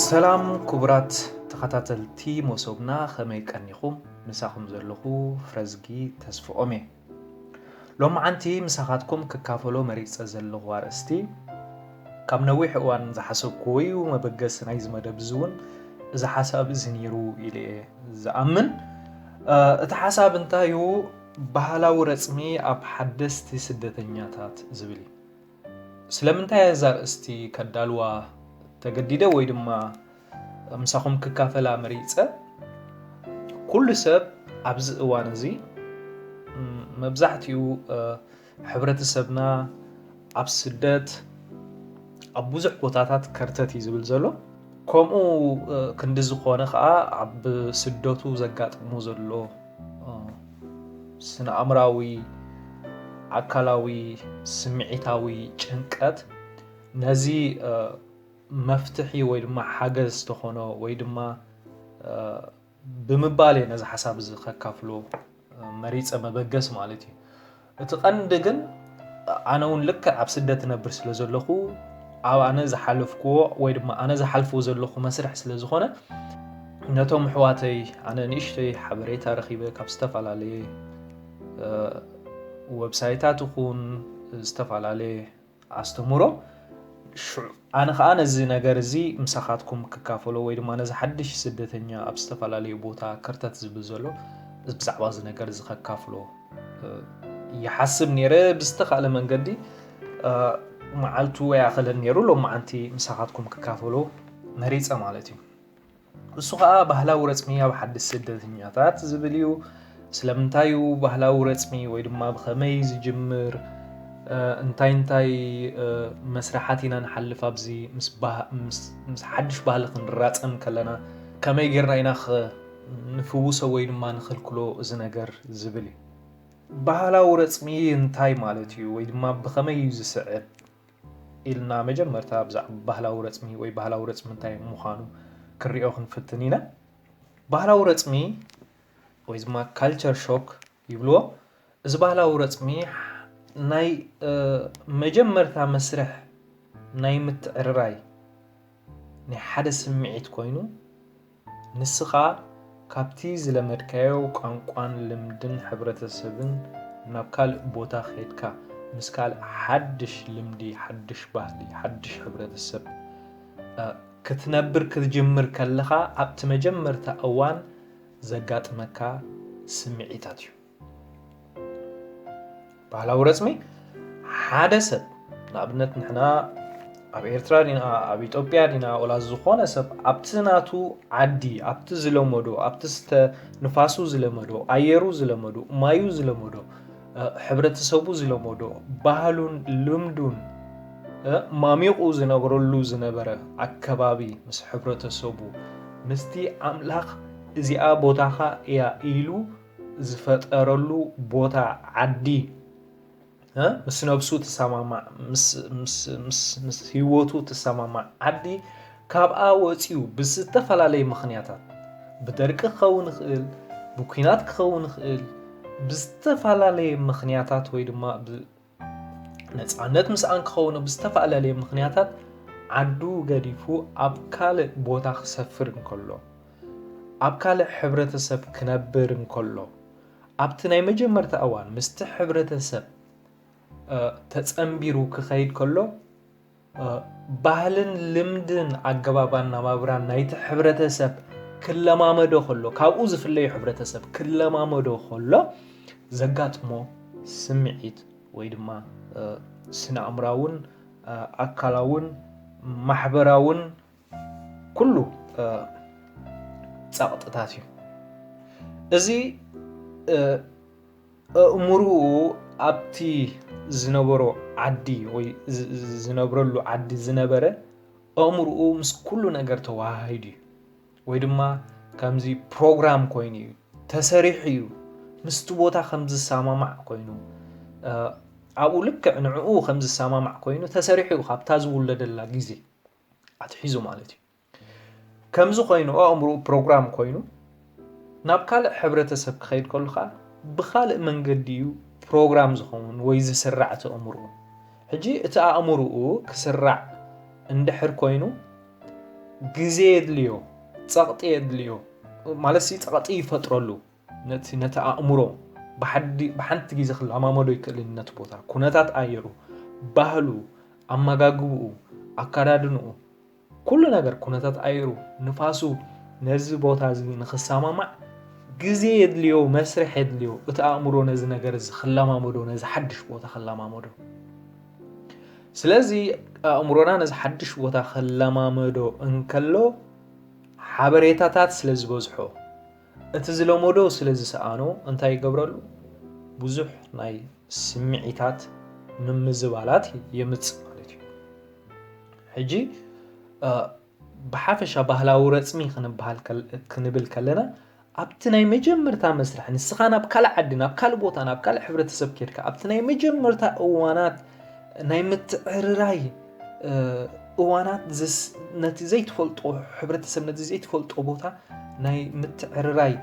ሰላም ክቡራት ተኸታተልቲ መሶብና፣ ከመይ ቀኒኹም? ምሳኹም ዘለኹ ፍረዝጊ ተስፍኦም እየ። ሎማዓንቲ ምሳኻትኩም ክካፈሎ መሪጸ ዘለኹ ኣርእስቲ፣ ካብ ነዊሕ እዋን ዝሓሰብክዎ እዩ። መበገሲ ናይዚ መደብ እዚ እውን እዚ ሓሳብ እዚ ነይሩ ኢለ እየ ዝኣምን። እ፣ እቲ ሓሳብ እንታይ እዩ? ባህላዊ ረጽሚ ኣብ ሓደስቲ ስደተኛታት ዝብል እዩ። ስለምንታይ እዛ ኣርእስቲ ከዳልዋ ተገዲደ ወይ ድማ ምሳኹም ክካፈላ መሪጸ? ኩሉ ሰብ ኣብዚ እዋን እዚ፣ ም፣ መብዛሕትኡ፣ እ፣ ሕብረተሰብና ኣብ ስደት ኣብ ብዙሕ ቦታታት ከርተት እዩ ዝብል ዘሎ። ከምኡ፣ እ፣ ክንዲ ዝኾነ ኸኣ ኣብ ስደቱ ዘጋጥሞ ዘሎ፣ እ፣ ስነ ኣእምራዊ፣ ኣካላዊ፣ ስምዒታዊ ጭንቀት ነዚ፣ እ፣ መፍትሒ ወይ ድማ ሓገዝ ተኾኖ ወይ ድማ፣ እ፣ ብምባል እየ ነዚ ሓሳብ እዚ ከካፍሎ፣ እ፣ መሪጸ መበገስ ማለት እዩ። እቲ ቀንዲ ግን ኣነ እውን ልክዕ ኣብ ስደት እነብር ስለ ዘለኹ ኣብ ኣነ ዝሓለፍክዎ ወይ ድማ ኣነ ዝሓልፎ ዘለኹ መስርሕ ስለ ዝኾነ ነቶም ኣሕዋተይ ኣነ ንእሽተይ ሓበሬታ ረኺበ ካብ ዝተፈላለየ፣ እ፣ ወብሳይታት ይኹን ዝተፈላለየ ኣስተምህሮ። ሽዑ ኣነ ኸኣ ነዚ ነገር እዚ ምሳኻትኩም ክካፈሎ ወይ ድማ ነዚ ሓድሽ ስደተኛ ኣብ ዝተፈላለዩ ቦታ ከርተት ዝብል ዘሎ ብዛዕባ እዚ ነገር እዚ ከካፍሎ፣ እ፣ ይሓስብ ነይረ። ብዝተኻእለ መንገዲ፣ እ፣ መዓልቱ ኣይኣኸለን ነይሩ። ሎማዓንቲ ምሳኻትኩም ክካፈሎ መሪጸ ማለት እዩ። እሱ ኸኣ ባህላዊ ረጽሚ ኣብ ሓድሽ ስደተኛታት ዝብል እዩ። ስለምንታይ እዩ ባህላዊ ረጽሚ ወይ ድማ ብኸመይ ዝጅምር? እ፣ እንታይ እንታይ፣ እ፣ መስርሓት ኢና ንሓልፍ ኣብዚ ምስ ባህ-፣ ምስ፣ ምስ ሓድሽ ባህሊ ክንራጸም ከለና ከመይ ጌርና ኢና ኸ ንፍውሶ ወይ ድማ ንኽልክሎ እዚ ነገር ዝብል እዩ። ባህላዊ ረጽሚ እንታይ ማለት እዩ ወይ ድማ ብኸመይ እዩ ዝስዕብ? ኢልና መጀመርታ ብዛዕባ ባህላዊ ረጽሚ ወይ ባህላዊ ረጽሚ እንታይ ምዃኑ ክንሪኦ ክንፍትን ኢና። ባህላዊ ረጽሚ ወይ ድማ ካልቸር ሾክ ይብልዎ። እዚ ባህላዊ ረጽሚ ናይ፣ እ፣ መጀመርታ መስርሕ ናይ ምትዕርራይ ናይ ሓደ ስምዒት ኮይኑ፣ ንስኻ ካብቲ ዝለመድካዮ ቋንቋን ልምድን ሕብረተሰብን ናብ ካልእ ቦታ ኸይድካ፣ ምስ ካልእ ሓድሽ ልምዲ፣ ሓድሽ ባህሊ፣ ሓድሽ ሕብረተሰብ፣ እ፣ ክትነብር ክትጅምር ከለኻ፣ ኣብቲ መጀመርታ እዋን ዘጋጥመካ ስምዒታት እዩ። ባህላዊ ረጽሚ ሓደ ሰብ፣ ንኣብነት ንሕና ኣብ ኤርትራ ዲና፣ ኣብ ኢትዮጵያ ዲና፣ ወላ ዝኾነ ሰብ ኣብቲ ናቱ ዓዲ፣ ኣብቲ ዝለመዶ፣ ኣብቲ ስተ-፣ ንፋሱ ዝለመዶ፣ ኣየሩ ዝለመዶ፣ ማዩ ዝለመዶ፣ እ፣ ሕብረተሰቡ ዝለመዶ፣ ባህሉን ልምዱን፣ እ፣ ማሚቑ ዝነብረሉ ዝነበረ ኣከባቢ ምስ ሕብረተሰቡ፣ ምስቲ ኣምላኽ እዚኣ ቦታኻ እያ ኢሉ ዝፈጠረሉ ቦታ ዓዲ፣ እ፣ ምስ ነብሱ ትሰማማዕ፣ ምስ፣ ምስ፣ ምስ፣ ምስ ህይወቱ ትሰማማዕ ዓዲ፣ ካብኣ ወፂኡ ብዝተፈላለየ ምኽንያታት፣ ብደርቂ ክኸውን ይኽእል፣ ብኲናት ክኸውን ይኽእል፣ ብዝተፈላለየ ምኽንያታት ወይ ድማ ብ-፣ ነፃነት ምስኣን ክኸውን ብዝተፈላለየ ምኽንያታት ዓዱ ገዲፉ ኣብ ካልእ ቦታ ክሰፍር እንከሎ፣ ኣብ ካልእ ሕብረተሰብ ክነብር እንከሎ፣ ኣብቲ ናይ መጀመርታ እዋን ምስቲ ሕብረተሰብ፣ እ፣ ተጸንቢሩ ክኸይድ ከሎ፣ እ፣ ባህልን ልምድን ኣገባብ ኣነባብራን ናይቲ ሕብረተሰብ ክለማመዶ ከሎ፣ ካብኡ ዝፍለዩ ሕብረተሰብ ክለማመዶ ከሎ ዘጋጥሞ ስምዒት ወይ ድማ፣ እ፣ ስነ ኣእምራውን፣ እ፣ ኣካላውን ማሕበራውን ኩሉ፣ እ፣ ጸቕጥታት እዩ። እዚ፣ እ፣ ኣእምርኡ ኣብቲ ዝነበሮ ዓዲ ወይ ዝ-፣ ዝ-፣ ዝነብረሉ ዓዲ ዝነበረ ኣእምርኡ ምስ ኩሉ ነገር ተወሃሂዱ እዩ። ወይ ድማ ከምዚ ፕሮግራም ኮይኑ እዩ፣ ተሰሪሑ እዩ፣ ምስቲ ቦታ ከም ዝሰማማዕ ኮይኑ፣ እ፣ ኣብኡ ልክዕ ንዕኡ ከም ዝሰማማዕ ኮይኑ ተሰሪሑ እዩ፣ ካብታ ዝውለደላ ግዜ ኣትሒዙ ማለት እዩ። ከምዚ ኮይኑ ኣእምርኡ ፕሮግራም ኮይኑ ናብ ካልእ ሕብረተሰብ ክኸይድ ከሎ ኸኣ ብኻልእ መንገዲ እዩ ፕሮግራም ዝኸውን ወይ ዝስራዕ እቲ ኣእምርኡ። ሕጂ እቲ ኣእምርኡ ክስራዕ እንድሕር ኮይኑ ግዜ የድልዮ፣ ጸቕጢ የድልዮ። ማለት ሲ ጸቕጢ ይፈጥረሉ። ነቲ ነቲ ኣእምሮ ብሓዲ ብሓንቲ ግዜ ክለማመዶ ይክእልን። ነቲ ቦታ፣ ኩነታት ኣየሩ፣ ባህሉ፣ ኣመጋግብኡ፣ ኣካዳድንኡ፣ ኩሉ ነገር፣ ኩነታት ኣየሩ፣ ንፋሱ፣ ነዚ ቦታ እዚ ንክሰማማዕ ግዜ የድልዮ፣ መስርሕ የድልዮ። እቲ ኣእምሮ ነዚ ነገር እዚ ክለማመዶ፣ ነዚ ሓድሽ ቦታ ክለማመዶ። ስለዚ ኣእምሮና ነዚ ሓድሽ ቦታ ክለማመዶ እንከሎ፣ ሓበሬታታት ስለ ዝበዝሖ፣ እቲ ዝለመዶ ስለ ዝሰኣኖ እንታይ ይገብረሉ? ብዙሕ ናይ ስምዒታት ምምዝባላት የምጽእ ማለት እዩ። ሕጂ ብሓፈሻ ባህላዊ ረጽሚ ክንብል ከለና ኣብቲ ናይ መጀመርታ መስርሕ ንስኻ ናብ ካልእ ዓዲ፣ ናብ ካልእ ቦታ፣ ናብ ካልእ ሕብረተሰብ ኬድካ ኣብቲ ናይ መጀመርታ እዋናት ናይ ምትዕርራይ እዋናት ነቲ ዘይትፈልጦ ሕብረተሰብ፣ ነቲ ዘይትፈልጦ ቦታ ናይ ምትዕርራይ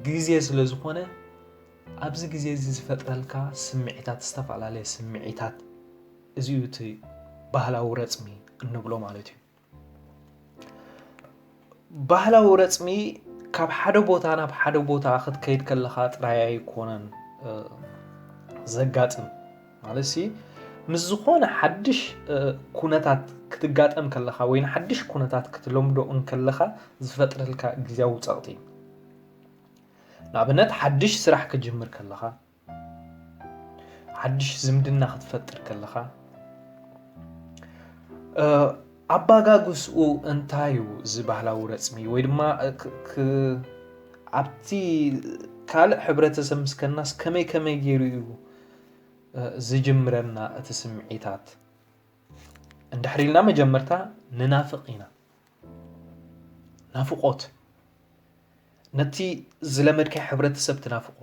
ግዜ ስለ ዝኾነ፣ ኣብዚ ግዜ እዚ ዝፈጥረልካ ስምዒታት፣ ዝተፈላለየ ስምዒታት፣ እዚ እዩ እቲ ባህላዊ ረጽሚ እንብሎ ማለት እዩ። ባህላዊ ረጽሚ ካብ ሓደ ቦታ ናብ ሓደ ቦታ ክትከይድ ከለኻ ጥራይ ኣይኮነን ዘጋጥም። ማለት ሲ ምስ ዝኾነ ሓድሽ ኩነታት ክትጋጠም ከለኻ ወይ ንሓድሽ ኩነታት ክትለምዶ እንከለኻ ዝፈጥረልካ ግዜያዊ ጸቕጢ እዩ። ንኣብነት ሓድሽ ስራሕ ክጅምር ከለኻ፣ ሓድሽ ዝምድና ክትፈጥር ከለኻ፣ ኣባጋግስኡ እንታይ እዩ? እዚ ባህላዊ ረጽሚ ወይ ድማ ኣብቲ ካልእ ሕብረተሰብ ምስ ከድናስ ከመይ ከመይ ገይሩ እዩ ዝጅምረና እቲ ስምዒታት? እንድሕር ኢልና መጀመርታ ንናፍቕ ኢና። ናፍቖት፣ ነቲ ዝለመድካዮ ሕብረተሰብ ትናፍቖ።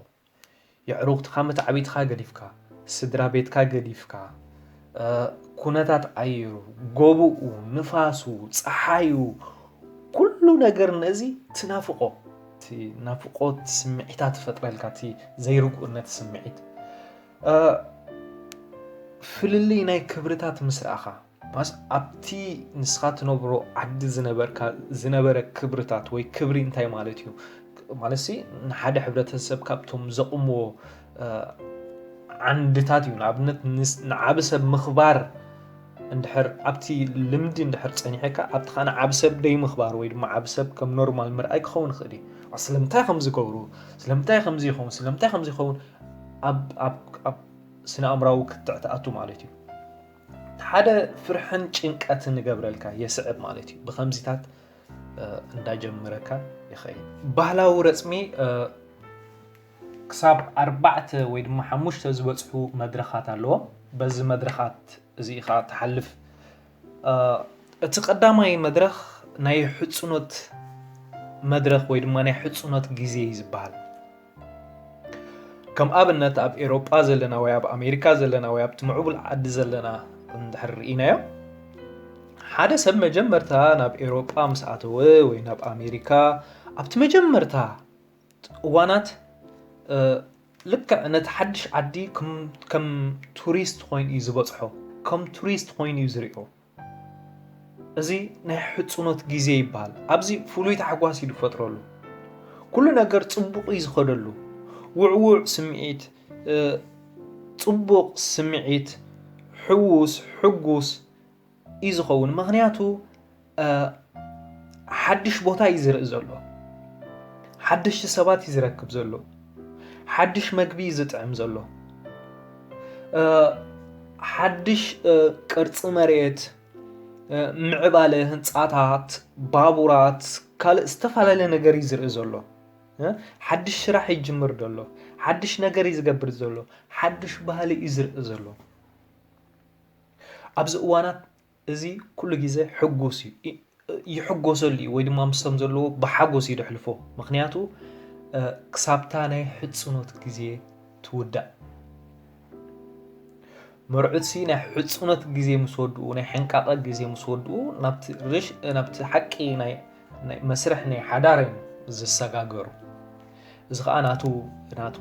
የዕሩኽትኻ መተዓቢትኻ ገዲፍካ፣ ስድራ ቤትካ ገዲፍካ፣ ኩነታት ኣየሩ፣ ጎብኡ፣ ንፋሱ፣ ጸሓዩ፣ ኩሉ ነገር ነዚ ትናፍቖ። እቲ ናፍቖት ስምዒታት ትፈጥረልካ፣ እቲ ዘይርጉእነት ስምዒት። ፍልልይ ናይ ክብርታት ምስ ረኣኻ፣ ማስ ኣብቲ ንስኻ ትነብሮ ዓዲ ዝነበርካ ዝነበረ ክብርታት ወይ ክብሪ እንታይ ማለት እዩ? ማለት ሲ ንሓደ ሕብረተሰብ ካብቶም ዘቕምዎ ዓንድታት እዩ። ንኣብነት ንዓቢ ሰብ ምኽባር እንድሕር ኣብቲ ልምዲ እንድሕር ጸኒሕካ፣ ኣብቲ ኸዓ ንዓቢ ሰብ ደይ ምኽባር ወይ ድማ ዓቢ ሰብ ከም ኖርማል ምርኣይ ክኸውን ይኽእል እዩ። ስለምንታይ ከም ዝገብሩ፣ ስለምንታይ ከም ዝኸውን፣ ስለምንታይ ከም ዝኸውን ኣብ ስነ ኣእምራዊ ክትዕ ትኣቱ ማለት እዩ። ሓደ ፍርሕን ጭንቀትን ይገብረልካ፣ የስዕብ ማለት እዩ። ብኸምዚታት እንዳጀምረካ ይኸይድ። ባህላዊ ረጽሚ ክሳብ ኣርባዕተ ወይ ድማ ሓሙሽተ ዝበጽሑ መድረኻት ኣለዎ። በዚ መድረኻት እዚ ኢኻ ትሓልፍ። እቲ ቀዳማይ መድረኽ ናይ ሕጽኖት መድረኽ ወይ ድማ ናይ ሕጽኖት ግዜ እዩ ዝበሃል። ከም ኣብነት ኣብ ኤሮጳ ዘለና ወይ ኣብ ኣሜሪካ ዘለና ወይ ኣብቲ ምዕቡል ዓዲ ዘለና እንድሕር ርኢናዮ፣ ሓደ ሰብ መጀመርታ ናብ ኤሮጳ ምስ ኣተወ ወይ ናብ ኣሜሪካ ኣብቲ መጀመርታ እዋናት ልክዕ ነቲ ሓድሽ ዓዲ ከም ቱሪስት ኮይኑ እዩ ዝበጽሖ፣ ከም ቱሪስት ኮይኑ እዩ ዝሪኦ። እዚ ናይ ሕጽኖት ግዜ ይበሃል። ኣብዚ ፍሉይ ታሕጓስ እዩ ዝፈጥረሉ። ኩሉ ነገር ጽቡቕ እዩ ዝኸደሉ። ውዕዉዕ ስምዒት፣ ጽቡቕ ስምዒት፣ ሕዉስ፣ ሕጉስ እዩ ዝኸውን። ምኽንያቱ ሓድሽ ቦታ እዩ ዝርኢ ዘሎ። ሓደሽቲ ሰባት እዩ ዝረክብ ዘሎ። ሓድሽ መግቢ እዩ ዝጥዕም ዘሎ። ሓድሽ ቅርጺ መሬት፣ ምዕባለ ህንጻታት፣ ባቡራት፣ ካልእ ዝተፈላለየ ነገር እዩ ዝርኢ ዘሎ። ሓድሽ ስራሕ ይጅምር ዘሎ። ሓድሽ ነገር እዩ ዝገብር ዘሎ። ሓድሽ ባህሊ እዩ ዝርኢ ዘሎ። ኣብዚ እዋናት እዚ ኩሉ ግዜ ሕጉስ እዩ። ይሕጎሰሉ እዩ ወይ ድማ ምስቶም ዘለዎ ብሓጎስ እዩ ደሕልፎ። ምኽንያቱ ክሳብታ ናይ ሕጽኖት ግዜ ትውዳእ። መርዑትሲ ናይ ሕጽኖት ግዜ ምስ ወድኡ፣ ናይ ሕንቃቐ ግዜ ምስ ወድኡ ናብቲ ርሽ ናብቲ ሓቂ ናይ ናይ መስርሕ ናይ ሓዳር እዮም ዝሰጋገሩ። እዚ ኸዓ ናቱ ናቱ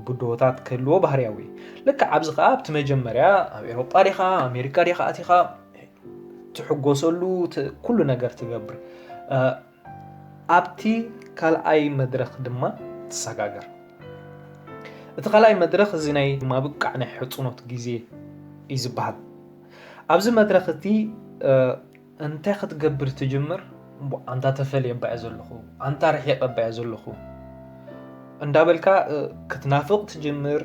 ብድሆታት ክህልዎ ባህርያዊ እዩ። ልክዕ ኣብዚ ኸዓ ኣብቲ መጀመርያ ኣብ ኤሮጳ ዲኻ ኣሜሪካ ዲኻ ኣቲኻ ትሕጎሰሉ፣ ኩሉ ነገር ትገብር። ኣብቲ ካልኣይ መድረኽ ድማ ትሰጋገር። እቲ ካልኣይ መድረኽ እዚ ናይ ምብቃዕ ናይ ሕፁኖት ግዜ እዩ ዝበሃል። ኣብዚ መድረኽ እቲ እንታይ ክትገብር ትጅምር? ኣንታ ተፈልየ ባየ ዘለኹ፣ ኣንታ ርሒቐ ባየ ዘለኹ እንዳበልካ ክትናፍቕ ትጅምር።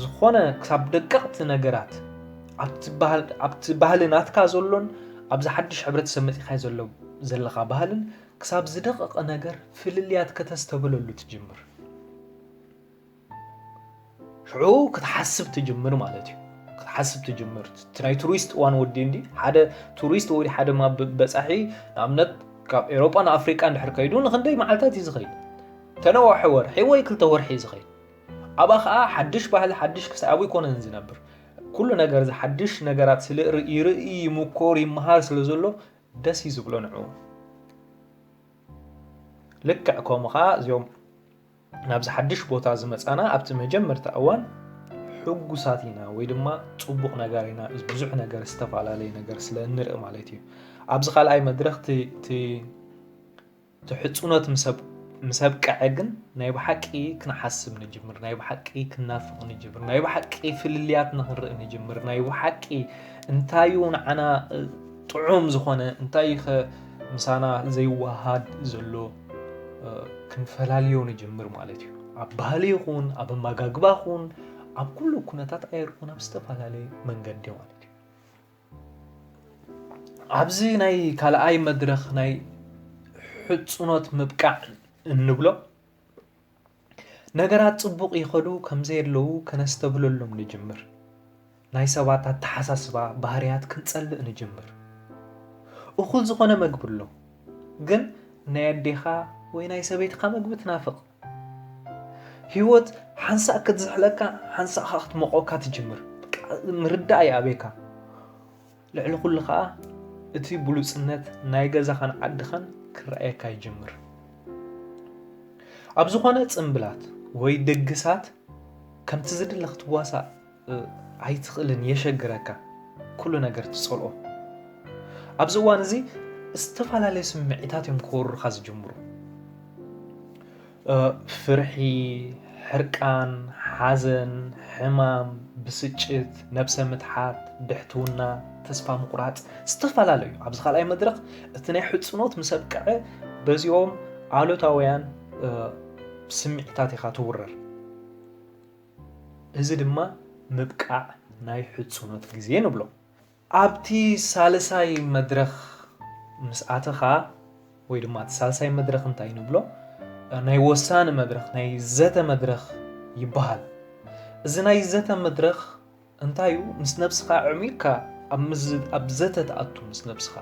ዝኾነ ክሳብ ደቀቕቲ ነገራት ኣብቲ ባህሊ ናትካ ዘሎን ኣብዚ ሓድሽ ሕብረተሰብ መፂኻዮ ዘለኻ ባህልን ክሳብ ዝደቐቐ ነገር ፍልልያት ከተስተብህለሉ ትጅምር። ሽዑ ክትሓስብ ትጅምር ማለት እዩ። ክትሓስብ ትጅምር። እቲ ናይ ቱሪስት እዋን ወዲ እንዲ ሓደ ቱሪስት ወይ ሓደ በፃሒ ንኣብነት ካብ ኤሮጳ ንኣፍሪቃ እንድሕር ከይዱ ንክንደይ መዓልታት እዩ ዝኸይድ? ተነዋሒ ወርሒ ወይ ክልተ ወርሒ እዩ ዝኸይድ። ኣብኣ ከዓ ሓድሽ ባህሊ ሓድሽ ክሳብ ኣይኮነን ዝነብር። ኩሉ ነገር እዚ ሓድሽ ነገራት ስለ ይርኢ ይምኮር ይመሃር ስለ ዘሎ ደስ እዩ ዝብሎ ንዑ። ልክዕ ከምኡ ከዓ እዚኦም ናብዚ ሓድሽ ቦታ ዝመፃና ኣብቲ መጀመርታ እዋን ሕጉሳት ኢና ወይ ድማ ፅቡቕ ነገር ኢና። ብዙሕ ነገር ዝተፈላለየ ነገር ስለ እንርኢ ማለት እዩ። ኣብዚ ካልኣይ መድረኽ ትሕፁኖት ምስ ኣብቀዐ ግን ናይ ብሓቂ ክንሓስብ ንጅምር፣ ናይ ብሓቂ ክናፍቕ ንጅምር፣ ናይ ብሓቂ ፍልልያት ንክንርኢ ንጅምር፣ ናይ ብሓቂ እንታዩ ንዓና ጥዑም ዝኾነ እንታይ ኸ ምሳና ዘይወሃድ ዘሎ ክንፈላልዮ ንጅምር ማለት እዩ። ኣብ ባህሊ ይኹን ኣብ ኣመጋግባ ይኹን ኣብ ኩሉ ኩነታት ኣይርኩን ኣብ ዝተፈላለየ መንገዲ ማለት እዩ። ኣብዚ ናይ ካልኣይ መድረኽ ናይ ሕፁኖት ምብቃዕ እንብሎ ነገራት ፅቡቕ ይኸዱ ከምዘየለዉ ከነስተብህለሎም ንጅምር። ናይ ሰባት ኣተሓሳስባ ባህርያት ክንፀልእ ንጅምር። እኹል ዝኾነ መግቢ ኣሎ፣ ግን ናይ ኣዴኻ ወይ ናይ ሰበይትኻ መግቢ ትናፍቕ። ህይወት ሓንሳእ ክትዝሕለካ ሓንሳእ ኸዓ ክትሞቐካ ትጅምር። ምርዳእ ይኣብየካ። ልዕሊ ኩሉ ኸዓ እቲ ብሉጽነት ናይ ገዛኻን ዓድኻን ክረኣየካ ይጅምር። ኣብ ዝኾነ ጽምብላት ወይ ድግሳት ከምቲ ዝድለ ክትዋሳእ ኣይትኽእልን፣ የሸግረካ፣ ኩሉ ነገር ትጸልኦ። ኣብዚ እዋን እዚ ዝተፈላለዩ ስምዒታት እዮም ክወሩኻ ዝጅምሩ። ፍርሒ፣ ሕርቃን፣ ሓዘን፣ ሕማም፣ ብስጭት፣ ነብሰ ምትሓት፣ ብሕትውና፣ ተስፋ ምቑራጽ፣ ዝተፈላለዩ። ኣብዚ ካልኣይ መድረኽ እቲ ናይ ሕጽኖት ምስ ኣብቅዐ በዚኦም ኣሉታውያን ስምዒታት ኢኻ ትውረር። እዚ ድማ ምብቃዕ ናይ ሕጽኖት ግዜ ንብሎ። ኣብቲ ሳልሳይ መድረኽ ምስ ኣተኻ ወይ ድማ እቲ ሳልሳይ መድረኽ እንታይ ንብሎ ናይ ወሳኒ መድረኽ ናይ ዘተ መድረኽ ይበሃል። እዚ ናይ ዘተ መድረኽ እንታይ እዩ? ምስ ነብስኻ ዕሚቕካ ኣብ ዘተ ትኣቱ ምስ ነብስኻ።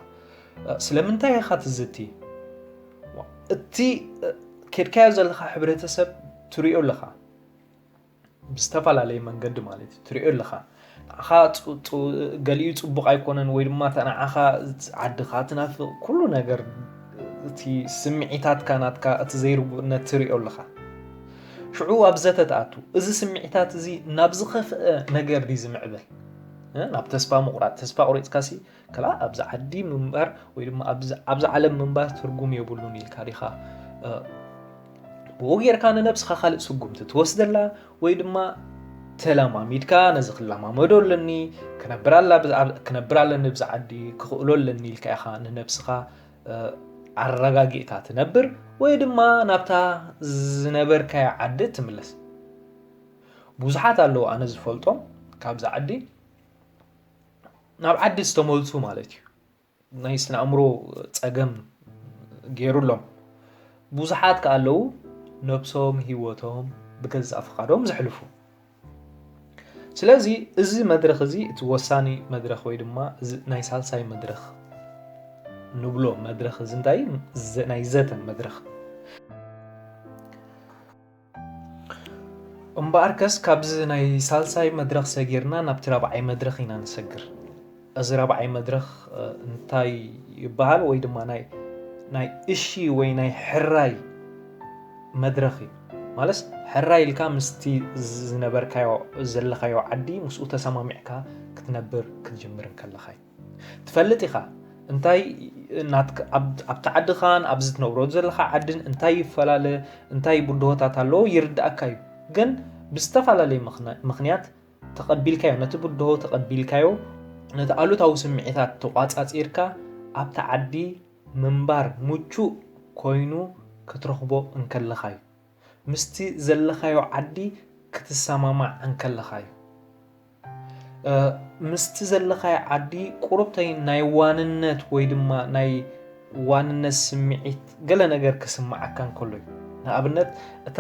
ስለምንታይ ኢኻ ትዝቲ? እቲ ኬድካዮ ዘለኻ ሕብረተሰብ ትሪኦ ኣለኻ። ብዝተፈላለየ መንገዲ ማለት እዩ ትሪኦ ኣለኻ። ንዓኻ ገሊኡ ፅቡቕ ኣይኮነን ወይ ድማ ንዓኻ ዓድኻ ትናፍቕ ኩሉ ነገር እቲ ስምዒታትካ ናትካ እቲ ዘይርጉእነት ትሪኦ ኣለኻ። ሽዑ ኣብ ዘተ ትኣቱ። እዚ ስምዒታት እዚ ናብ ዝኸፍአ ነገር ድዩ ዝምዕብል? ናብ ተስፋ ምቑራፅ። ተስፋ ቁሪፅካሲ ከላ ኣብዚ ዓዲ ምንባር ወይ ድማ ኣብዚ ዓለም ምንባር ትርጉም የብሉን ኢልካ ዲኻ ብኡ ጌርካ ንነብስኻ ካልእ ስጉምቲ ትወስደላ ወይ ድማ ተለማሚድካ ነዚ ክለማመዶ ኣለኒ ክነብር ኣለኒ ብዚ ዓዲ ክኽእሎ ኣለኒ ኢልካ ኢኻ ንነብስኻ ኣረጋጊእካ ትነብር ወይ ድማ ናብታ ዝነበርካዮ ዓዲ ትምለስ። ብዙሓት ኣለዉ ኣነ ዝፈልጦም ካብዚ ዓዲ ናብ ዓዲ ዝተመልሱ ማለት እዩ ናይ ስነ ኣእምሮ ፀገም ገይሩሎም። ብዙሓት ከ ኣለዉ ነብሶም ህይወቶም ብገዛእ ፍቓዶም ዘሕልፉ። ስለዚ እዚ መድረኽ እዚ እቲ ወሳኒ መድረኽ ወይ ድማ ናይ ሳልሳይ መድረኽ ንብሎ መድረኽ እዚ እንታይ ናይ ዘተ መድረኽ። እምበኣርከስ ካብዚ ናይ ሳልሳይ መድረኽ ሰጊርና ናብቲ ራብዓይ መድረኽ ኢና ንሰግር። እዚ ራብዓይ መድረኽ እንታይ ይበሃል ወይ ድማ ናይ እሺ ወይ ናይ ሕራይ መድረኽ እዩ። ማለስ ሕራይ ኢልካ ምስቲ ዝነበርካዮ ዘለኻዮ ዓዲ ምስኡ ተሰማሚዕካ ክትነብር ክትጅምር እንከለኻ እዩ። ትፈልጥ ኢኻ እንታይ ናትካ ኣብቲ ዓድኻን ኣብዚ ትነብሮ ዘለኻ ዓድን እንታይ ይፈላለ እንታይ ብድሆታት ኣለዎ ይርዳእካ እዩ። ግን ብዝተፈላለየ ምኽንያት ተቐቢልካዮ፣ ነቲ ብድሆ ተቐቢልካዮ፣ ነቲ ኣሉታዊ ስምዒታት ተቋጻጺርካ ኣብቲ ዓዲ ምንባር ምቹእ ኮይኑ ክትረኽቦ እንከለኻ እዩ። ምስቲ ዘለኻዮ ዓዲ ክትሰማማዕ እንከለኻ እዩ። ምስቲ ዘለኻዮ ዓዲ ቁሩብተይ ናይ ዋንነት ወይ ድማ ናይ ዋንነት ስምዒት ገለ ነገር ክስምዓካ እንከሎ እዩ። ንኣብነት እታ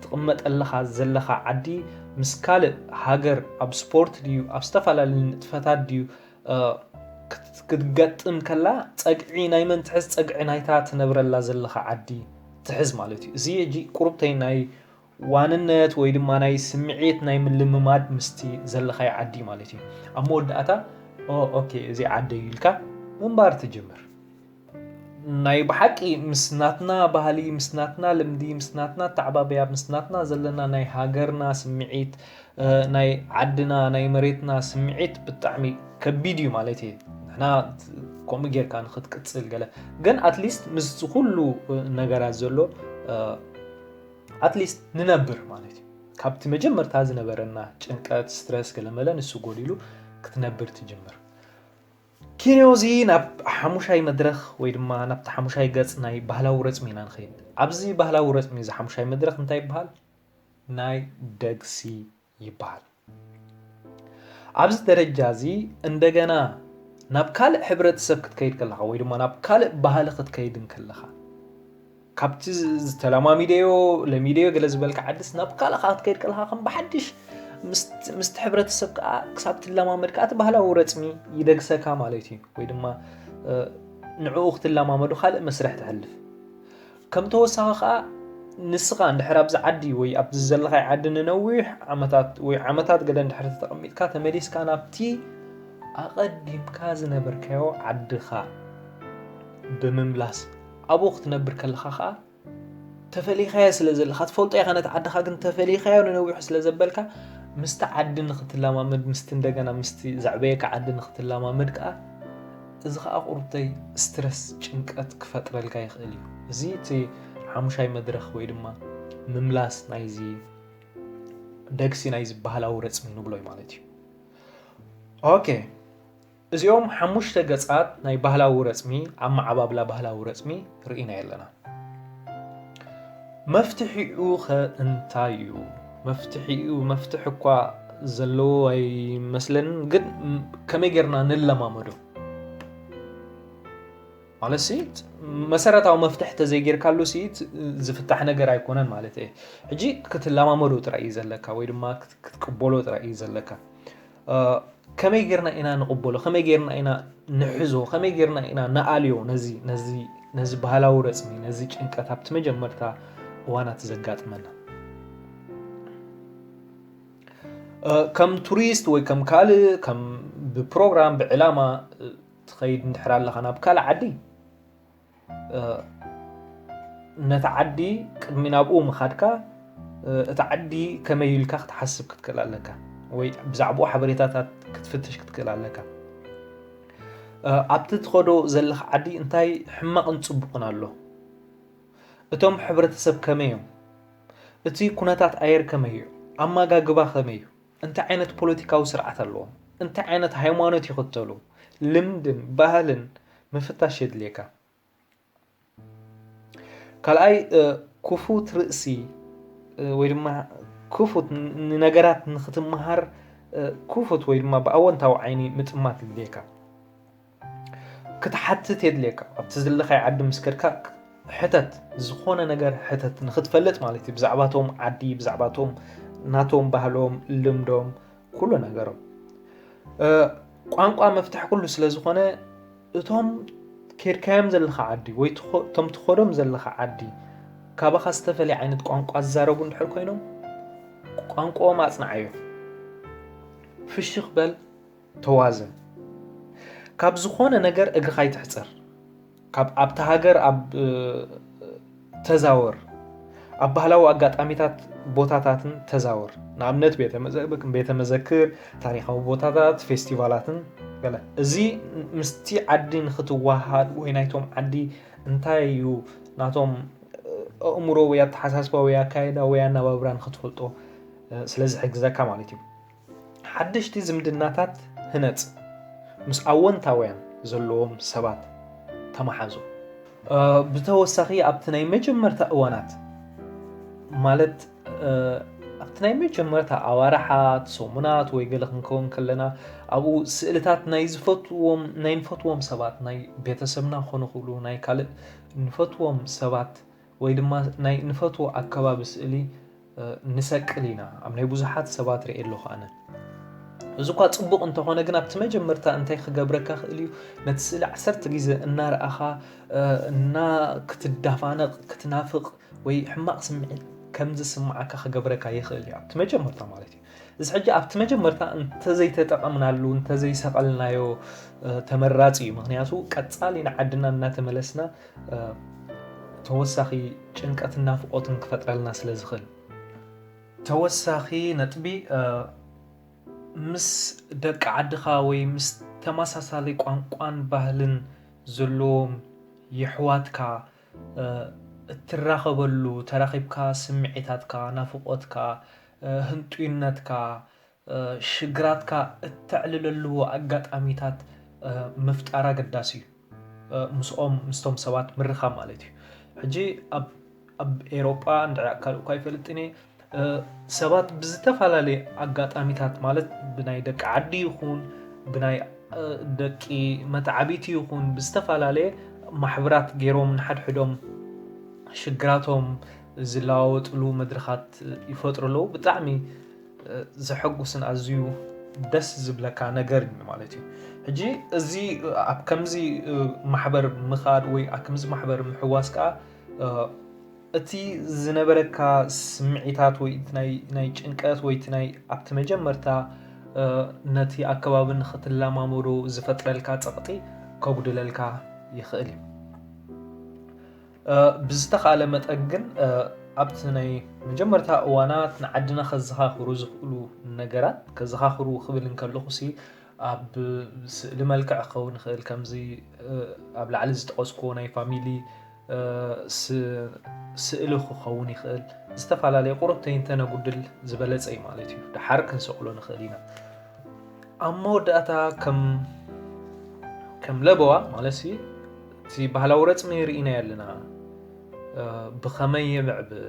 ትቕመጠለኻ ዘለኻ ዓዲ ምስ ካልእ ሃገር ኣብ ስፖርት ድዩ ኣብ ዝተፈላለዩ ንጥፈታት ድዩ ክትገጥም ከላ ጸግዒ ናይ መን ትሕዝ ጸግዒ ናይታ ትነብረላ ዘለኻ ዓዲ ትሕዝ ማለት እዩ። እዚ ሕጂ ቁሩብተይ ናይ ዋንነት ወይ ድማ ናይ ስምዒት ናይ ምልምማድ ምስቲ ዘለኻዮ ዓዲ ማለት እዩ። ኣብ መወዳእታ ኦኬ እዚ ዓደይ ኢልካ ምንባር ትጅምር። ናይ ብሓቂ ምስ ናትና ባህሊ ምስ ናትና ልምዲ ምስ ናትና ኣተዓባብያ ምስ ናትና ዘለና ናይ ሃገርና ስምዒት ናይ ዓድና ናይ መሬትና ስምዒት ብጣዕሚ ከቢድ እዩ ማለት እየ። ንሕና ከምኡ ጌርካ ንክትቅፅል ገለ ግን ኣትሊስት ምስ ኩሉ ነገራት ዘሎ ኣትሊስት ንነብር ማለት እዩ። ካብቲ መጀመርታ ዝነበረና ጭንቀት ስትረስ ገለመለ ንሱ ጎዲሉ ክትነብር ትጅምር። ኪንዮ እዚ ናብ ሓሙሻይ መድረኽ ወይ ድማ ናብቲ ሓሙሻይ ገፅ ናይ ባህላዊ ረፅሚ ኢና ንኸይድ። ኣብዚ ባህላዊ ረፅሚ እዚ ሓሙሻይ መድረኽ እንታይ ይበሃል? ናይ ደግሲ ይበሃል። ኣብዚ ደረጃ እዚ እንደገና ናብ ካልእ ሕብረተሰብ ክትከይድ ከለኻ ወይ ድማ ናብ ካልእ ባህሊ ክትከይድ እንከለኻ ካብቲ ዝተለማሚደዮ ለሚደዮ ገለ ዝበልካ ዓድስ ናብ ካልእ ከዓ ክትከይድ ከለኻ ከም ብሓድሽ ምስቲ ሕብረተሰብ ከዓ ክሳብ ትለማመድ ከዓ እቲ ባህላዊ ረፅሚ ይደግሰካ ማለት እዩ። ወይ ድማ ንዕኡ ክትለማመዶ ካልእ መስርሕ ትሕልፍ። ከም ተወሳኺ ከዓ ንስኻ እንድሕር ኣብዚ ዓዲ ወይ ኣብዚ ዘለኻይ ዓዲ ንነዊሕ ዓመታት ወይ ዓመታት ገለ እንድሕር ተቐሚጥካ ተመሊስካ ናብቲ ኣቐዲምካ ዝነበርካዮ ዓድኻ ብምምላስ ኣብኡ ክትነብር ከለኻ ከዓ ተፈሊኻዮ ስለ ዘለኻ ትፈልጦ ኢኻ ነቲ ዓድኻ ግን ተፈሊኻዮ ንነዊሕ ስለ ዘበልካ ምስቲ ዓዲ ንክትለማመድ ምስቲ እንደገና ምስቲ ዘዕበየካ ዓዲ ንክትለማመድ ከዓ እዚ ከዓ ቁርብተይ ስትረስ ጭንቀት ክፈጥረልካ ይኽእል እዩ። እዚ እቲ ሓሙሻይ መድረኽ ወይ ድማ ምምላስ ናይዚ ደግሲ ናይዚ ባህላዊ ረፅሚ ንብሎ እዩ ማለት እዩ። ኦኬ እዚኦም ሓሙሽተ ገፃት ናይ ባህላዊ ረፅሚ ኣመዓባብላ ባህላዊ ረፅሚ ርኢና ኣለና። መፍትሒኡ ኸ እንታይ እዩ? መፍትሒኡ መፍትሒ እኳ ዘለዎ ኣይመስለንን ግን ከመይ ጌርና ንለማመዶ ማለት ሲ መሰረታዊ መፍትሒ ተዘይጌርካሉ ሲ ዝፍታሕ ነገር ኣይኮነን ማለት እየ። ሕጂ ክትለማመዶ ጥራይ እዩ ዘለካ ወይ ድማ ክትቅበሎ ጥራይ እዩ ዘለካ። ከመይ ጌርና ኢና ንቕበሎ? ከመይ ጌርና ኢና ንሕዞ? ከመይ ጌርና ኢና ንኣልዮ? ነዚ ነዚ ነዚ ባህላዊ ረፅሚ ነዚ ጭንቀት ኣብቲ መጀመርታ እዋናት ዘጋጥመና ከም ቱሪስት ወይ ከም ካልእ ከም ብፕሮግራም ብዕላማ ትኸይድ እንድሕር ኣለኻ ናብ ካልእ ዓዲ ነቲ ዓዲ ቅድሚ ናብኡ ምኻድካ እቲ ዓዲ ከመይ ኢልካ ክትሓስብ ክትክእል ኣለካ ወይ ብዛዕባኡ ሓበሬታታት ክትፍትሽ ክትክእል ኣለካ። ኣብቲ ትኸዶ ዘለኻ ዓዲ እንታይ ሕማቕን ፅቡቕን ኣሎ? እቶም ሕብረተሰብ ከመይ እዮም? እቲ ኩነታት ኣየር ከመይ እዩ? ኣመጋግባ ከመይ እዩ? እንታይ ዓይነት ፖለቲካዊ ስርዓት ኣለዎም? እንታይ ዓይነት ሃይማኖት ይኽተሉ? ልምድን ባህልን ምፍታሽ የድልየካ። ካልኣይ ክፉት ርእሲ ወይ ድማ ክፉት ንነገራት ንክትመሃር ክፉት ወይ ድማ ብኣወንታዊ ዓይኒ ምጥማት የድልየካ። ክትሓትት የድልየካ ኣብቲ ዘለኻይ ዓዲ ምስ ከድካ ሕተት ዝኾነ ነገር ሕተት ንክትፈልጥ ማለት እዩ ብዛዕባቶም ዓዲ ብዛዕባቶም ናቶም ባህሎም ልምዶም ኩሉ ነገሮም። ቋንቋ መፍትሒ ኩሉ ስለ ዝኾነ እቶም ኬድካዮም ዘለኻ ዓዲ ወይ እቶም ትኸዶም ዘለኻ ዓዲ ካባኻ ዝተፈለየ ዓይነት ቋንቋ ዝዛረቡ እንድሕር ኮይኖም ቋንቋኦም ኣፅንዓዮ። ፍሽኽ በል፣ ተዋዘን። ካብ ዝኾነ ነገር እግርኻ ኣይትሕፀር። ካብ ኣብቲ ሃገር ኣብ ተዛወር። ኣብ ባህላዊ ኣጋጣሚታት ቦታታትን ተዛወር። ንኣብነት ቤተ መዘክር፣ ታሪኻዊ ቦታታት፣ ፌስቲቫላትን ገለ እዚ ምስቲ ዓዲ ንክትወሃሃድ ወይ ናይቶም ዓዲ እንታይ እዩ ናቶም ኣእምሮ ወይ ኣተሓሳስባ ወይ ኣካይዳ ወይ ኣነባብራ ንክትፈልጦ ስለ ዝሕግዘካ ማለት እዩ። ሓደሽቲ ዝምድናታት ህነጽ፣ ምስ ኣወንታውያን ዘለዎም ሰባት ተመሓዙ። ብተወሳኺ ኣብቲ ናይ መጀመርታ እዋናት ማለት ኣብቲ ናይ መጀመርታ ኣዋርሓት፣ ሰሙናት ወይ ገለ ክንከውን ከለና ኣብኡ ስእልታት ናይ ዝፈትዎም ናይ ንፈትዎም ሰባት ናይ ቤተሰብና ክኾኑ ክብሉ ናይ ካልእ ንፈትዎም ሰባት ወይ ድማ ናይ ንፈትዎ ኣከባቢ ስእሊ ንሰቅል ኢና። ኣብ ናይ ብዙሓት ሰባት ርኢ ኣለኹ ኣነ። እዚ እኳ ጽቡቕ እንተኾነ ግን ኣብቲ መጀመርታ እንታይ ክገብረካ ክእል እዩ? ነቲ ስእሊ ዓሰርተ ግዜ እናረኣኻ እና ክትዳፋነቕ ክትናፍቕ ወይ ሕማቕ ስምዒት ከም ዝስምዓካ ክገብረካ ይኽእል እዩ ኣብቲ መጀመርታ ማለት እዩ። እዚ ሕጂ ኣብቲ መጀመርታ እንተዘይተጠቐምናሉ እንተዘይሰቐልናዮ ተመራጺ እዩ። ምክንያቱ ቀጻሊ ንዓድና እናተመለስና ተወሳኺ ጭንቀትን ናፍቆትን ክፈጥረልና ስለ ዝኽእል። ተወሳኺ ነጥቢ ምስ ደቂ ዓድኻ ወይ ምስ ተመሳሳሊ ቋንቋን ባህልን ዘለዎም የሕዋትካ እትራኸበሉ ተራኺብካ ስምዒታትካ፣ ናፍቆትካ፣ ህንጡይነትካ፣ ሽግራትካ እተዕልለሉ ኣጋጣሚታት ምፍጣር ኣገዳሲ እዩ። ምስኦም ምስቶም ሰባት ምርኻብ ማለት እዩ። ሕጂ ኣብ ኣብ ኤሮጳ እንድዕዳእ ካልእ እኳ ይፈልጥን እየ ሰባት ብዝተፈላለየ ኣጋጣሚታት ማለት ብናይ ደቂ ዓዲ ይኹን ብናይ ደቂ መተዓቢቲ ይኹን ብዝተፈላለየ ማሕበራት ገይሮም ንሓድሕዶም ሽግራቶም ዝለዋወጥሉ መድረኻት ይፈጥሩ ኣለዉ። ብጣዕሚ ዘሐጉስን ኣዝዩ ደስ ዝብለካ ነገር እዩ ማለት እዩ። ሕጂ እዚ ኣብ ከምዚ ማሕበር ምኻድ ወይ ኣብ ከምዚ ማሕበር ምሕዋስ ከዓ እቲ ዝነበረካ ስምዒታት ወይ ናይ ጭንቀት ወይ ናይ ኣብቲ መጀመርታ ነቲ ኣከባቢ ንክትለማመዶ ዝፈጥረልካ ፀቕጢ ከጉድለልካ ይኽእል እዩ። ብዝተኻለ መጠን ግን ኣብቲ ናይ መጀመርታ እዋናት ንዓድና ከዘኻኽሩ ዝኽእሉ ነገራት ከዘኻኽሩ ክብል እንከለኹ ሲ ኣብ ስእሊ መልክዕ ክኸውን ይኽእል ከምዚ ኣብ ላዕሊ ዝጠቐስኩዎ ናይ ፋሚሊ ስእሊ ክኸውን ይኽእል ዝተፈላለየ ቁሩብ ተይንተነጉድል ዝበለፀ እዩ ማለት እዩ። ደሓር ክንሰቕሎ ንኽእል ኢና። ኣብ መወዳእታ ከም ከም ለበዋ ማለት ሲ እቲ ባህላዊ ረፅሚ ርኢናዮ ኣለና። ብኸመይ የምዕብል?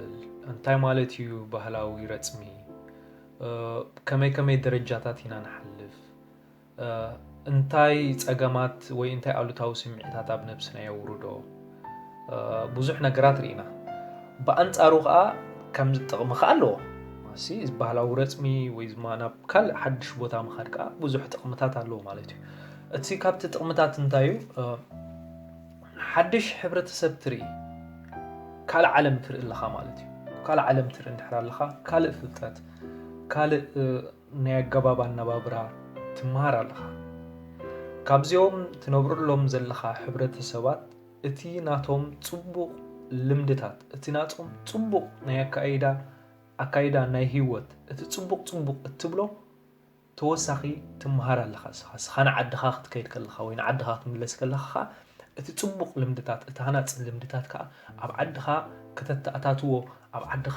እንታይ ማለት እዩ ባህላዊ ረፅሚ? ከመይ ከመይ ደረጃታት ኢና ንሓልፍ? እንታይ ፀገማት ወይ እንታይ ኣሉታዊ ስምዒታት ኣብ ነብስና የውርዶ? ብዙሕ ነገራት ርኢና። ብኣንፃሩ ከዓ ከም ጥቕሚ ከዓ ኣለዎ። እዚ ባህላዊ ረፅሚ ወይ ድማ ናብ ካልእ ሓድሽ ቦታ ምኻድ ከዓ ብዙሕ ጥቕምታት ኣለዎ ማለት እዩ። እቲ ካብቲ ጥቕምታት እንታይ እዩ? ሓድሽ ሕብረተሰብ ትርኢ፣ ካልእ ዓለም ትርኢ ኣለኻ ማለት እዩ። ካልእ ዓለም ትርኢ እንድሕር ኣለኻ፣ ካልእ ፍልጠት፣ ካልእ ናይ ኣገባብ ኣነባብራ ትመሃር ኣለኻ። ካብዚኦም ትነብረሎም ዘለኻ ሕብረተሰባት እቲ ናቶም ጽቡቕ ልምድታት፣ እቲ ናቶም ጽቡቕ ናይ ኣካይዳ ኣካይዳ ናይ ህይወት፣ እቲ ጽቡቕ ጽቡቕ እትብሎ ተወሳኺ ትመሃር ኣለኻ። እስኻ እስኻ ንዓድኻ ክትከይድ ከለኻ ወይ ንዓድኻ ክትምለስ ከለኻ እቲ ጽቡቕ ልምድታት፣ እቲ ሃናጺ ልምድታት ከኣ ኣብ ዓድኻ ከተተኣታትዎ፣ ኣብ ዓድኻ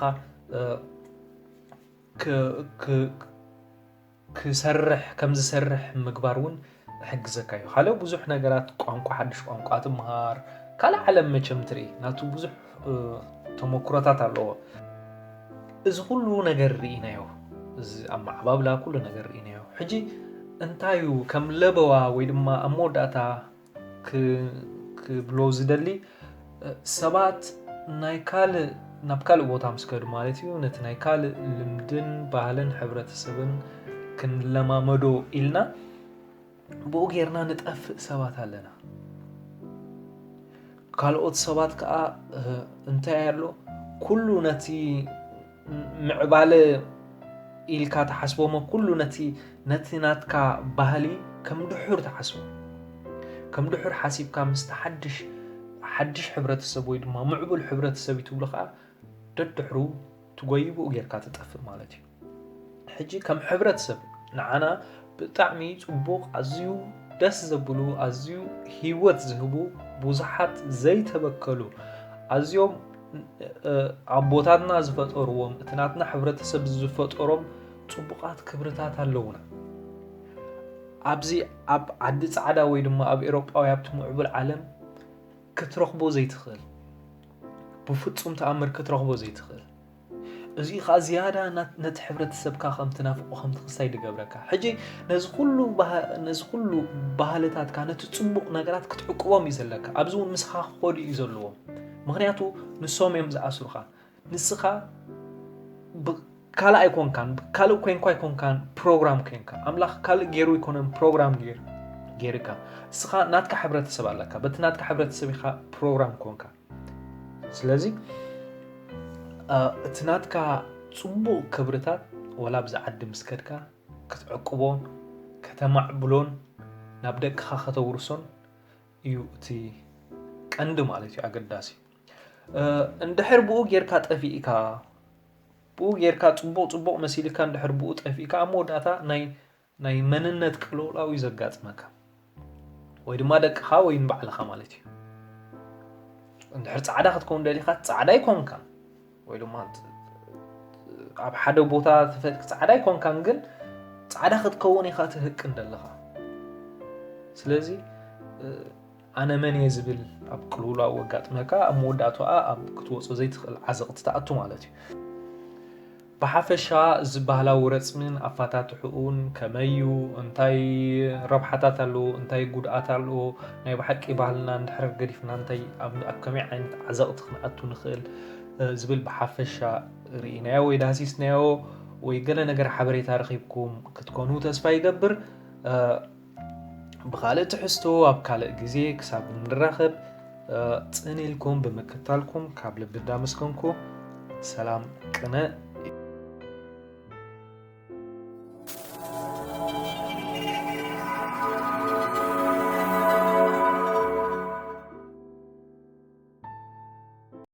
ክሰርሕ ከም ዝሰርሕ ምግባር እውን ይሕግዘካ እዩ። ካልእ ብዙሕ ነገራት ቋንቋ ሓድሽ ቋንቋ ትምሃር ካልእ ዓለም መቸም ትርኢ ናቱ ብዙሕ ተመክሮታት ኣለዎ። እዚ ኩሉ ነገር ርኢናዮ፣ እዚ ኣመዓባብላ ኩሉ ነገር ርኢናዮ። ሕጂ እንታይ እዩ ከም ለበዋ ወይ ድማ ኣብ መወዳእታ ክብሎ ዝደሊ ሰባት ናይ ካልእ ናብ ካልእ ቦታ ምስ ከዱ ማለት እዩ ነቲ ናይ ካልእ ልምድን ባህልን ሕብረተሰብን ክንለማመዶ ኢልና ብኡ ጌርና ንጠፍእ ሰባት ኣለና። ካልኦት ሰባት ከዓ እንታይ ኣሎ ኩሉ ነቲ ምዕባለ ኢልካ ትሓስቦሞ ኩሉ ነቲ ነቲ ናትካ ባህሊ ከም ድሑር ትሓስቦ ከም ድሑር ሓሲብካ ምስቲ ሓድሽ ሓድሽ ሕብረተሰብ ወይ ድማ ምዕቡል ሕብረተሰብ እዩ ትብሎ ከዓ ደድሕሩ ትጎይብኡ ጌርካ ትጠፍእ ማለት እዩ። ሕጂ ከም ሕብረተሰብ ንዓና ብጣዕሚ ጽቡቕ ኣዝዩ ደስ ዘብሉ ኣዝዩ ህይወት ዝህቡ ብዙሓት ዘይተበከሉ ኣዝዮም ኣቦታትና ዝፈጠርዎም እቲ ናትና ሕብረተሰብ ዝፈጠሮም ጽቡቓት ክብርታት ኣለውና። ኣብዚ ኣብ ዓዲ ጻዕዳ ወይ ድማ ኣብ ኤሮጳዊ ኣብቲ ምዕቡል ዓለም ክትረኽቦ ዘይትኽእል ብፍጹም ተኣምር ክትረኽቦ ዘይትኽእል እዚ ኸዓ ዝያዳ ነቲ ሕብረተሰብካ ከም ትናፍቆ ከም ትኽሳይ ድገብረካ ሕጂ ነዚ ኩሉ ነዚ ኩሉ ባህልታትካ ነቲ ጽቡቕ ነገራት ክትዕቅቦም እዩ ዘለካ ኣብዚ እውን ምስኻ ክኸዱ እዩ ዘለዎም ምኽንያቱ ንሶም እዮም ዝኣስሩኻ ንስኻ ካልእ ኣይኮንካን ካልእ ኮይንኳ ኣይኮንካን ፕሮግራም ኮይንካ ኣምላኽ ካልእ ገይሩ ኣይኮነን ፕሮግራም ገይርካ እስኻ ናትካ ሕብረተሰብ ኣለካ በቲ ናትካ ሕብረተሰብ ኢኻ ፕሮግራም ኮንካ ስለዚ እቲ ናትካ ጽቡቕ ክብርታት ወላ ብዛ ዓዲ ምስ ከድካ ክትዕቅቦን ከተማዕብሎን ናብ ደቅኻ ከተውርሶን እዩ እቲ ቀንዲ ማለት እዩ ኣገዳሲ እንድሕር ብኡ ጌርካ ጠፊእካ ብኡ ጌርካ ጽቡቕ ጽቡቕ መሲልካ እንድሕር ብኡ ጠፊእካ ኣብ መወዳእታ ናይ ናይ መንነት ቅልውላው እዩ ዘጋጥመካ ወይ ድማ ደቅኻ ወይ ንባዕልኻ ማለት እዩ እንድሕር ጻዕዳ ክትከውን ደሊኻ ጻዕዳ ኣይኮንካን ወይ ድማ ኣብ ሓደ ቦታ ተፈጥክ ጻዕዳ ኣይኮንካን ግን ጻዕዳ ክትከውን ኢኻ ትህቅን ዘለኻ ስለዚ ኣነ መን እየ ዝብል ኣብ ቅልውላው ወጋጥመካ ኣብ መወዳእቱ ኣብ ክትወጾ ዘይትኽእል ዓዘቕቲ ትኣቱ ማለት እዩ ብሓፈሻ እዚ ባህላዊ ረፅምን ኣፋታትሕኡን ከመይ እዩ እንታይ ረብሓታት ኣለዎ እንታይ ጉድኣት ኣለዎ ናይ ብሓቂ ባህልና እንድሕር ገዲፍና እንታይ ኣብ ኣብ ከመይ ዓይነት ዓዘቕቲ ክንኣቱ ንኽእል ዝብል ብሓፈሻ ርኢናዮ ወይ ዳህሲስናዮ ወይ ገለ ነገር ሓበሬታ ረኺብኩም ክትኮኑ ተስፋ ይገብር ብኻልእ ትሕዝቶ ኣብ ካልእ ግዜ ክሳብ እንራኸብ ጽን ኢልኩም ብምክታልኩም ካብ ልቢ እንዳመስገንኩ ሰላም ቅነ